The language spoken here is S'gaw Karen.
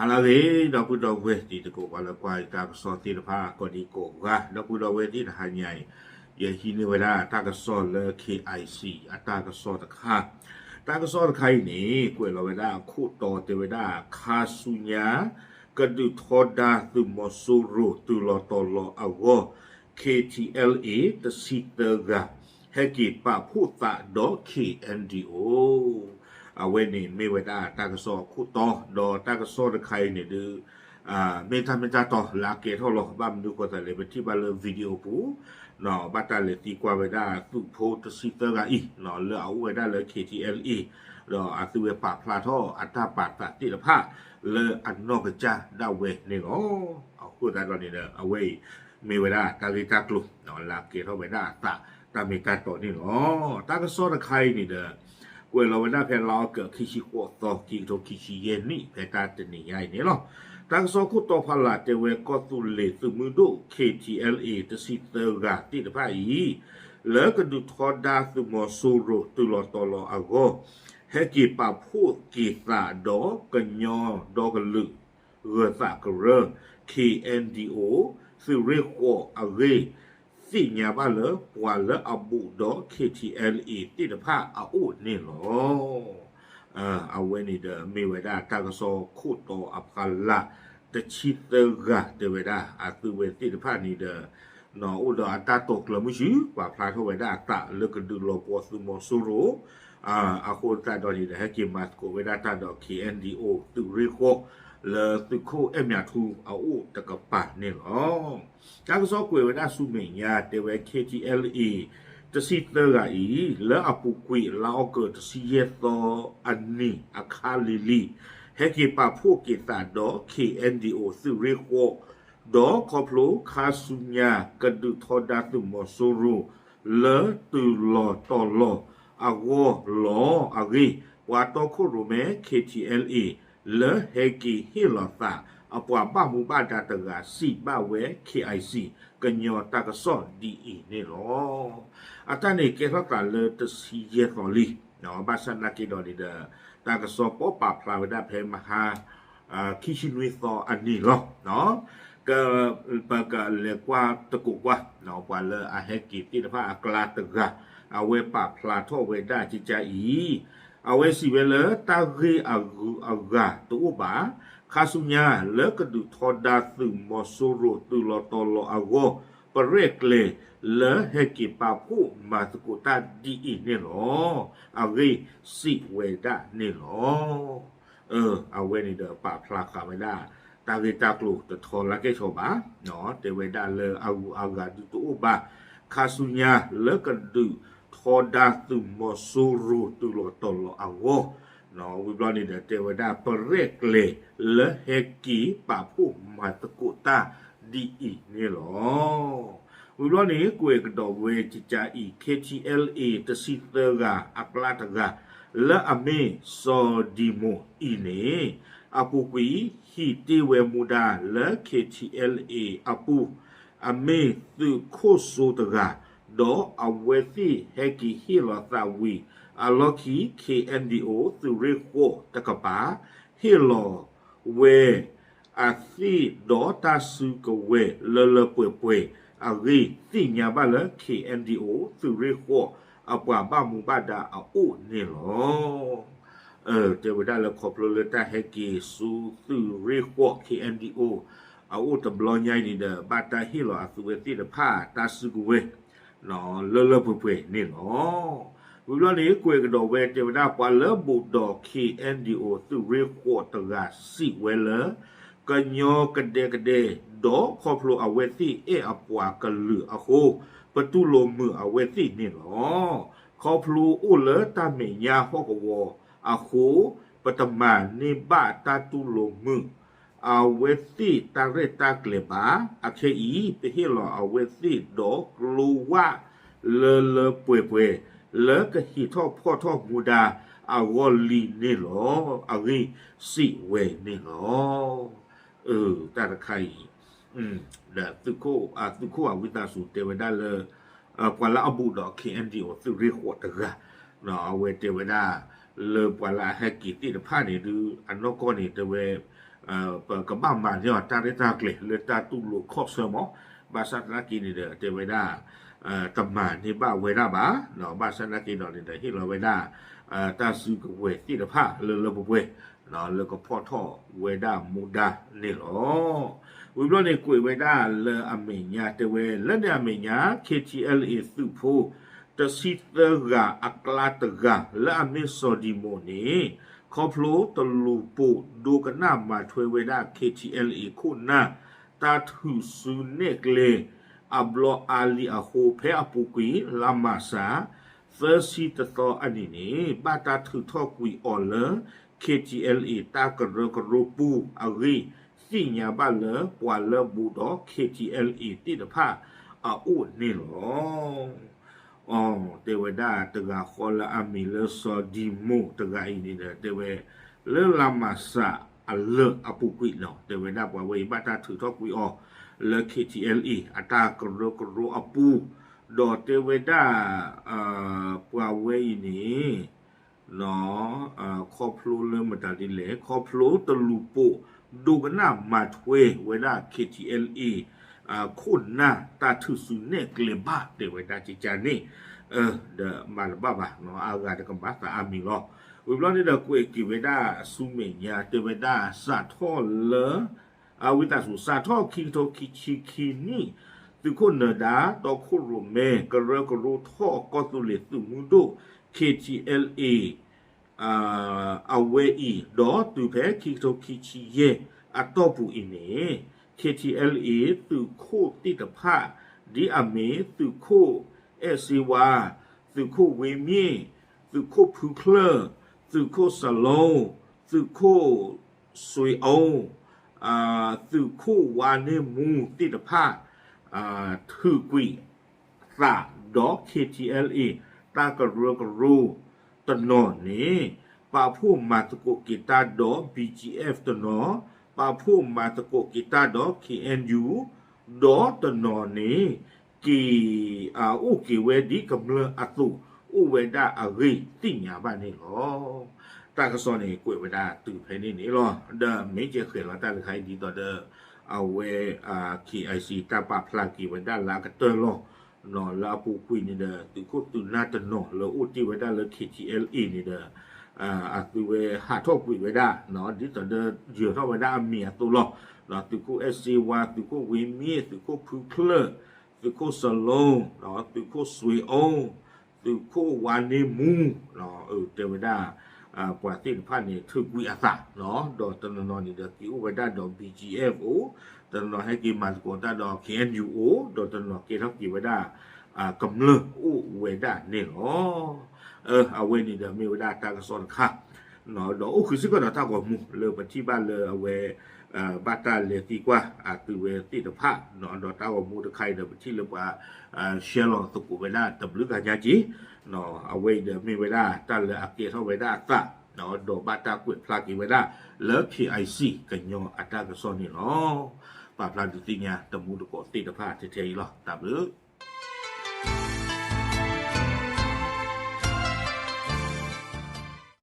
လၢအဂ့ၤ ဒီပုၢ်ဒီဝဲၢ်တံၤသကိး ပှၤလၢကွၢ်တၢ်ကစီၣ်သ့ၣ်တဖၣ် ကိးဒံကိးဂၤ ဒီပုၢ်ဒီဝဲၢ်သ့ၣ်တဟါညါအံၤ ယဟံးန့ၢ်ဝဲဒၣ်တၢ်ကစီၣ်လၢ KIC အတၢ်ကစီၣ်တခါ, တၢ်ကစီၣ်တခါအံၤန့ၣ် ကွဲးလီၤဝဲဒၣ်အခိၣ်တီတဲဝဲဒၣ် ခါဆူညါ ကဒုးထီဒါသုးမီၤစိရိၤတုၤလီၤတီၤလီၤအဂီၢ် KTLA တဆံသၢဂၤ ဟဲက့ၤပာ်ဖှိၣ်သးဒီး KNDO အဝဲန့ၣ်မ့ၢ်ဝဲဒၣ်တၢ်ကစီၣ်အခိၣ်တီ ဒီးတၢ်ကစီၣ်တခါအံၤန့ၣ်ဒုး မ့ၢ်တၢ်မ့ၢ်တၢ်တီလၢအကဲထီၣ်လီၤ. ဘၣ်မနုၤဃိသတးလဲၣ် ပထံၣ်ဘၣ်လၢ video ပူၤ ဘၣ်တၢ်လဲၤသံကွၢ်ဝဲဒၣ်သုးဖိတဆံသၢဂၤအံၤ လၢအအိၣ်ဝဲဒၣ်လၢ KTLA ဒီးအသုဝဲပာ်ဖျါထီၣ်အတၢ်ပာ်သးသ့ၣ်တဖၣ် လၢအနီၢ်ကစၢ်ဒၣ်ဝဲန့ၣ်လီၤ. အဃိသတးဒီးန့ၣ်ဒီး အဝဲအံၤ မ့ၢ်ဝဲဒၣ်တၢ်ဂ့ၢ်တၢ်ကျိၤ လၢအကဲထီၣ်ဝဲဒၣ်အသး တၢ်မ့ၢ်တၢ်တီန့ၣ်လီၤ. တၢ်ကစီၣ်တခါအံၤန့ၣ်ဒီး ကွဲးလီၤဝဲဒၣ်ဖဲလါအီကူး ခံဆံဃိးသီ ခံကထိခံဆံယဲၢ်နံၣ် ဖဲတၢ်တနံၤညါအံၤန့ၣ်လီၤ. တၢ်ကစီၣ်ခိၣ်တီဖီလာ်တဲဝဲ ကီၢ်သူလ့ၤသုးမုၢ်ဒိၣ် KTLA တဆံသၢဂၤသ့ၣ်တဖၣ်အံၤ လၢကဒုးထီဒါသုးမီၤစိရိၤတုၤလီၤတီၤလီၤအဂီၢ် ဟဲက့ၤပာ်ဖှိၣ်က့ၤသးဒီးကညီဒီကလုာ် ဂၢၤသးကရၢ KNDO သုးရ့ၣ်ဃိးအဂ့ၢ် သ့ၣ်ညါဘၣ်လၢပှၤလၢအဘူးဒီး KTLA သ့ၣ်တဖၣ်အအိၣ်န့ၣ်လီၤ. အဝဲန့ၣ်ဒီးမ့ၢ်ဝဲဒၣ်တၢ်ကစီၣ်ခိၣ်တီအဖီလာ် တဆံသၢဂၤတဲဝဲဒၣ် အသုဝဲသ့ၣ်တဖၣ်န့ၣ်ဒီး အိၣ်ဒီးအတၢ်တိာ်ကျၢၤမုၢ်ဆူၣ် ပာ်ဖျါထီၣ်ဝဲဒၣ်အသးလၢကဒုးလီၤပှီၢ်သုးမီၤစိရိၤ အဃိသတးဒီးန့ၣ်ဒီး ဟဲက့ၤမၤသကိးဝဲဒၣ်တၢ်ဒီး KNDO သုးရ့ၣ်ဃိး လၢသုးခိၣ်အဲၣ်မၠးထူအအိၣ်တကပၤန့ၣ်လီၤ. တၢ်ကစီၣ်ကွဲးဝဲဒၣ်ဆူမဲာ်ညါ တဲဝဲ KTLA တဆံသၢဂၤအံၤ လၢအပူၤကွံာ်လါအီကူး တဆံယဲၢ်သီအနံၤအခါလံၤလံၤ ဟဲက့ၤပာ်ဖှိၣ်က့ၤသးဒီး KNDO သုးရ့ၣ်ဃိး ဒီးခီဖျိခါဆူညါ ကဒုးထီဒါသုးမီၤစိရိၤ လၢတုၤလီၤတီၤလီၤအဂီၢ်လီၤအဂ့ၢ် ပှၤတီခိၣ်ရိၣ်မဲ KTLA လၢဟဲက့ၤဟ့ၣ်လီၤသး အပှၤဘၣ်မူဘၣ်ဒါတဂၤ စံးဘၣ်ဝဲ KIC ကညီတၢ်ကစီၣ်ဒ်အံၤန့ၣ်လီၤ. အတၢ်န့ၣ်ကဲထီၣ်သးလၢတဆံယဲၢ်သီလံ, ဘၣ်ဆၣ်နာ်က့ဒီးန့ၣ်ဒီး တၢ်ကစီၣ်ပိာ်ပာ်ဖျါဝဲဒၣ်ဖဲမဟါ ခံဆံနွံသီအနံၤလီၤ. က ပကလဲၤကွၢ်သကိးကွၢ် ပှၤလၢအဟဲက့ၤသ့ၣ်တဖၣ်အကျါတဂၤ အဝဲပာ်ဖျါထီၣ်ဝဲဒၣ်ကကါအံၤ, အဝဲစံးဝဲလၢတၢ်ဂ့ၢ်အဂုၤအဂၤတအိၣ်ဘၣ်, ခါဆူညါလၢကဒုးထီဒါသုးမီၤစိရိၤတုၤလီၤတီၤလီၤအဂီၢ် ပရဲၣ်ကျဲၤလၢဟဲက့ၤပာ်ဖှိၣ်မၤသကိးတၢ်ဒ်အံၤန့ၣ်လီၤ. အဂ့ၢ်စံးဝဲဒၣ်န့ၣ်လီၤ. အဝဲန့ၣ်ဒီးပာ်ဖျါဃာ်ဝဲဒၣ် တၢ်ဂ့ၢ်တၢ်ကျိၤတထီလၢကဲဆီဘၣ်, တဲဝဲဒၣ်လၢအဂုၤအဂၤဒုးတအိၣ်ဘၣ်, ခါဆူညါလၢကဒုးထီဒါသုးမီၤစိရိၤတုၤလီၤတီၤလီၤအဂီၢ်, ဝံၤဘျီန့ၣ်ဒီးတဲဝဲဒၣ်ပရဲၣ်ကျဲၤလၢဟဲက့ၤပာ်ဖှိၣ်မၤသကိးတၢ်ဒ်အံၤန့ၣ်လီၤ. ဝံၤဘျီန့ၣ် ကွဲးကဒီးဝဲကကါအံၤ KTLA တဆံသၢဂၤအကျါတဂၤ လၢအမ့ၢ်စီၤဒံမိၣ်အံၤန့ၣ် အပူၤကွံာ်ဟံးတ့ၢ်ဝဲမူဒါလၢ KTLA အပူၤ အမ့ၢ်သုးခိၣ်စိတဂၤ, ဒီးအဝဲသ့ၣ်ဟဲက့ၤဟ့ၣ်လီၤသးဝံၤ အလီၢ်ခံ KNDO သုးရ့ၣ်ဃိးတကပၤ ဟ့ၣ်လီၤဝဲ အသ့ၣ်ဒီးတၢ်စုကဝဲၤလၢလၢပှဲၤပှဲၤအဂ့ၢ် သ့ၣ်ညါဘၣ်လၢ KNDO သုးရ့ၣ်ဃိး အပှၤဘၣ်မူဘၣ်ဒါအအိၣ်န့ၣ်လီၤ. တဲဝဲဒၣ်လၢခီဖျိလၢတၢ်ဟဲက့ၤဆူသုးရ့ၣ်ဃိး KNDO အအိၣ်တဘျီညါအံၤန့ၣ်ဒီး ဘၣ်တၢ်ဟ့ၣ်လီၤအသုးဝဲသ့ၣ်တဖၣ်တၢ်စုကဝဲၤ လၢလၢပှဲၤပှဲၤန့ၣ်လီၤ. ဝံၤဘျီန့ၣ် ကွဲးကဒီးဝဲတဲဝဲဒၣ် ပှၤလၢဘူးဒီး KNDO သုးရ့ၣ်ဃိးတဂၤစံးဝဲလၢ ကညီကဒဲကဒဲ ဒီးခီဖျိအဝဲသ့ၣ်အဲၣ်အပှၤကလုာ်အဃိ ပတူၢ်လိာ်မုာ်အဝဲသ့ၣ်န့ၣ်လီၤ. ခီဖျိအိၣ်လၢတၢ်မဲာ်ညါဟီၣ်ကဝီၤအဃိ ပတမၤန့ၢ်ဘၣ်တၢ်တူၢ်လိာ်မုာ် အဝဲသ့ၣ်တၢ်ရဲၣ်တၢ်ကျဲၤဘၣ်. အခဲအံၤ ပဟ့ၣ်လီၤအဝဲသ့ၣ်ဒီးကျိဝၣ်လၢလၢပှဲၤပှဲၤ လၢကဟ့ၣ်ထီၣ်ဖီၣ်ထီၣ်မူဒါအဂီၢ်လံန့ၣ်လီၤ. အဂ့ၢ်စံးဝဲန့ၣ်လီၤ. တၢ်တခါအံၤ ဒီး သုးခိၣ်အဝံသးစူၤတဲဝဲဒၣ်လၢ ပှၤလၢအဘူးဒီး KNDO သုးရ့ၣ်ဃိးတဂၤ အဝဲတဲဝဲဒၣ် လၢပှၤလၢအဟဲက့ၤသ့ၣ်တဖၣ်န့ၣ်ဒုး အနီၢ်ကီၢ်န့ၣ်တဲဝဲ ပကဘၣ်မၤန့ၢ်အီၤတၢ်ရဲၣ်တၢ်ကျဲၤလၢတၢ်တူၢ်လိာ်ခီၣ်ဆၢမး, ဘၣ်ဆၣ်သနာ်က့န့ၣ်ဒီး တဲဝဲဒၣ် တမၤန့ၢ်ဘၣ်ဝဲဒၣ်ဘၣ်, ဘၣ်ဆၣ်သနာ်က့ဒီးန့ၣ်ဒီး ဟ့ၣ်လီၤဝဲဒၣ် တၢ်စုကဝဲၤသ့ၣ်တဖၣ်လၢလၢပှဲၤပှဲၤ လၢကဖီၣ်ထီၣ်ဝဲဒၣ်မူဒါန့ၣ်လီၤ. ဝံၤဘျီန့ၣ် ကွဲးဝဲဒၣ်လၢအမဲာ်ညါတဲဝဲ လၢန့ၣ်အမဲာ်ညါ K T L A သုးဖိ တဆံသၢဂၤအကျါတဂၤ လၢအမ့ၢ်စီၤဒံမိၣ်န့ၣ် ခီဖျိတလူၤပိာ်ဒိကနၣ်မၤထွဲဝဲဒၣ် K T L A ခိၣ်နၢ် တၢ်ထုးစုနဲၣ်ကျဲ အဘျီအါလံအဃိ ဖဲအပူၤကွံာ် လါမၢ်ၡး သၢဆံတသီအနံၤန့ၣ် ဘၣ်တၢ်ထုးထီၣ်ကွံာ်အီၤလၢ K T L A တၢ်ကရၢကရိပူၤအဂ့ၢ် သ့ၣ်ညါဘၣ်လၢပှၤလၢဘူးဒီး K T L A သ့ၣ်တဖၣ်အအိၣ်န့ၣ်လီၤ. အတဲဝဲဒၣ်တဂၤဃီလၢအမံၤလၢစီၤဒံမိၣ်တဂၤအံၤန့ၣ်ဒီး တဲဝဲ လၢလါမၢ်ၡးအလၢာ်အပူၤကွံာ်နီၤ တဲဝဲဒၣ်ပှၤဝဲအံၤဘၣ်တၢ်ထုးထီၣ်ကွံာ်အီၤ လၢ K T L A အတၢ်ကရၢကရိအပူၤ ဒီးတဲဝဲဒၣ် ပှၤဝဲအံၤန့ၣ် ခီဖျိလၢမတၤဒ်လဲၣ် ခီဖျိတလူၤပိာ်ဒိကနၣ်မၤထွဲဝဲဒၣ် K T L A ခိၣ်နၢ်တၢ်ထုးစုနဲၣ်ကျဲဘၣ် တဲဝဲဒၣ်ကကန့ၣ် ဒီးမၤတဘၣ်ဘၣ် အဂၤတကမၤသးအါမံၤလီၤ. ဝံၤဘျီန့ၣ်ဒီးကွဲးက့ၤဝဲဒၣ်ဆူမဲာ်ညါ တဲဝဲဒၣ် စးထီၣ်လၢ အဝံသးစူၤ စးထီၣ်ခံကထိခံဆံခံနံၣ် သုးခိၣ်နၢၤဒါ တီခိၣ်ရိၣ်မဲ ကရၢကရိထီၣ်ကီၢ်သူလ့ၤသုးမုၢ်ဒိၣ် K T L A အဝဲအံၤ ဒီးတုၤဖဲခံကထိခံဆံယဲၢ်အတီၢ်ပူၤအံၤန့ၣ် K T L A သုးခိၣ်သ့ၣ်တဖၣ် ဒ်အမ့ၢ်သုးခိၣ်အဲၣ်စ့ဝါ, သုးခိၣ်ဝ့မ့ၣ်, သုးခိၣ်ဖုချၢၣ်, သုးခိၣ်စလိ, သုးခိၣ် စွ့ၤအူ, သုးခိၣ်ဝါန့ၢ်မူသ့ၣ်တဖၣ် ထုးကွံာ်သးဒီး K T L A တၢ်ကရၢကရိတနီၤန့ၣ် ပာ်ဖှိၣ်မၤသကိးက့ၤတၢ်ဒီး B G F တနီၤ, ပာ်ဖှိၣ်မၤသကိးက့ၤတၢ်ဒီး K N U ဒီးတနီၤန့ၣ် က့ၤ အိၣ်က့ၤဝဲဒ်ကမျၢၢ်အသိး အိၣ်ဝဲဒၣ်အဂ့ၢ်သ့ၣ်ညါဘၣ်န့ၣ်လီၤ. တၢ်ကစီၣ်န့ၣ် ကွဲးဝဲဒၣ်တုၤဖဲန့ၣ်န့ၣ်လီၤ. ဒီးမ့ၢ်ကဲဃဲၤလီၤတၢ်တခါအံၤဒ်သိးဒီး အဝဲ K I C တၢ်ပာ်ဖျါက့ၤဝဲဒၣ်လၢအကတၢၢ်လီၤ. လၢအပူၤကွံာ်န့ၣ်ဒီး သုးခိၣ်သုးနၢ်တနီၤလၢအိၣ်တ့ၢ်ဝဲဒၣ်လၢ K T L A န့ၣ်ဒီး အသုဝဲဟးထီၣ်ကွံာ်ဝဲဒၣ် ဒ်သိးဒီးယၢၤထီၣ်ဝဲဒၣ်အမံၤအသိးလီၤ. သုးခိၣ်အဲၣ်စ့ဝါ, သုးခိၣ်ဝ့မ့ၣ်, သုးခိၣ်ဖုချၢၣ်, သုးခိၣ်စလိ, သုးခိၣ်စွ့ၤအူ, သုးခိၣ်ဝါန့ၢ်မူ တဲဝဲဒၣ် ပှၤသ့ၣ်တဖၣ်န့ၣ် ထုးကွံာ်အသး ဒီးတနီၤနီၤန့ၣ်ဒီးက့ၤအိၣ်ဝဲဒၣ်ဒီး B G F အိၣ်, တနီၤနီၤဟဲက့ၤမၤသကိးတၢ်ဒီး K N U အိၣ်, ဒီးတနီၤနီၤကဲထီၣ်က့ၤဝဲဒၣ် ကမျၢၢ်အိၣ်ဝဲဒၣ်န့ၣ်လီၤ. အဝဲန့ၣ်ဒီးမ့ၢ်ဝဲဒၣ်တၢ်ကစီၣ်တခါ ဒီးအိၣ်ဃုာ်စ့ၢ်ကီးဒီးတၢ်ဂီၤမူလၢပထံၣ်ဘၣ်လၢအဝဲ ဘၣ်တၢ်လဲၤသံကွၢ်အသုဝဲသ့ၣ်တဖၣ် ဒီးတၢ်ဂီၤမူတခါအံၤဒီး ပထံၣ်လၢပှၤ share လီၤသကိးဝဲဒၣ်တဘျုးဂၤညါက့ၤ အဝဲအံၤဒီးမ့ၢ်ဝဲဒၣ်တၢ်လၢအကဲထီၣ်ဝဲဒၣ်အသး ဒီးဘၣ်တၢ်ကွဲးဖျါက့ၤဝဲဒၣ်လၢ K I C ကညီအတၢ်ကစီၣ်န့ၣ်လီၤ. ပာ်ဖျါဒုးသ့ၣ်ညါတမူတကိးသ့ၣ်တဖၣ်ထဲထဲအံၤလီၤ. တၢ်ဘျုး